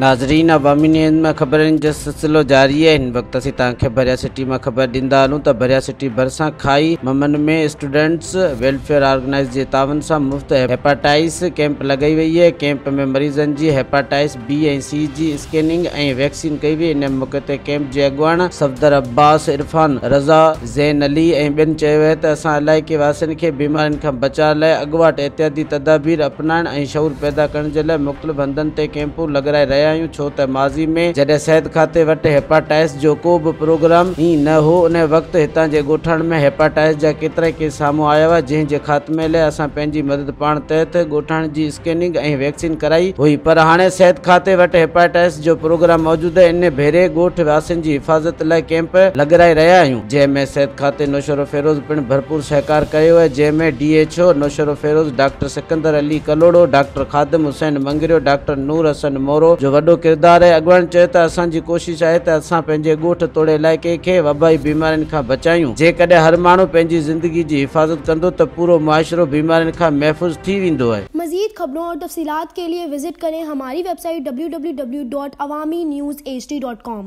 ناظرين عوامي نيوز ۾ خبرن جو سلسلو جاري آهي هن وقت اسين توهان کي ڀريا سٽي مان خبر ڏيندا هلون ته ڀريا سٽي ڀرسان کائي ممن ۾ اسٽوڊنٽس ويلفيئر آرگنائيز جي تعاون سان مفت هيپاٽائيس ڪيمپ لڳائي وئي آهي ڪيمپ ۾ مريضن جي هيپاٽائيس بي ۽ سي جي اسڪيننگ ۽ ويڪسين ڪئي وئي ان موقعي تي ڪيمپ جي اڳواڻ صفدر عباس عرفان رضا زين علي ۽ ٻين چيو آهي ته اسان علائقي واسين کي بيمارين کان بچاء لاء اڳواٽ احتياطي تدابير اپنائڻ ۽ شعور پيدا ڪرڻ جي لاء مختلف هنڌن تي ڪيمپون لڳرائي رهيا آهيون ڇو ته ماضي ۾ جڏهن صحت کاتي وٽ هيپاٽائس جو ڪو به پروگرام ئي نه هو انهي وقت هتان جي ڳوٺاڻن ۾ هيپاٽائس جا ڪيترائي ڪيس سامهون آيا هئا جنهن جي خاتمي لاء اسان پنهنجي مدد پاڻ تحت ڳوٺاڻن جي اسڪيننگ ۽ ويڪسين ڪرائي هئي پر هاڻي صحت کاتي وٽ هيپاٽائس جو پروگرام موجود آهي ان ڀيري ڳوٺ واسين جي حفاظت لاء ڪيمپ لڳرائي رهيا آهيون جنهن ۾ صحت کاتي نوشهروفيروز پڻ ڀرپور سهڪار ڪيو آهي جنهن ۾ D H O Naushahro Feroze doctor Sikandar Ali Kalhoro doctor Khadim Hussain Mangrio doctor Noor Hassan Moro جو وڏو ڪردار آهي اڳواڻن چيو ته اسان جي ڪوشش آهي ته اسان پنهنجي ڳوٺ توڙي علائقي کي وبائي بيمارين کان بچايون جيڪڏهن هر ماڻهو پنهنجي زندگي جي حفاظت ڪندو ته پورو معاشرو بيمارين کان محفوظ ٿي ويندو آهي. मजीद खबरों और तफसीलात के लिए विजिट करें हमारी वेबसाइट www.awamiNewsHD.com.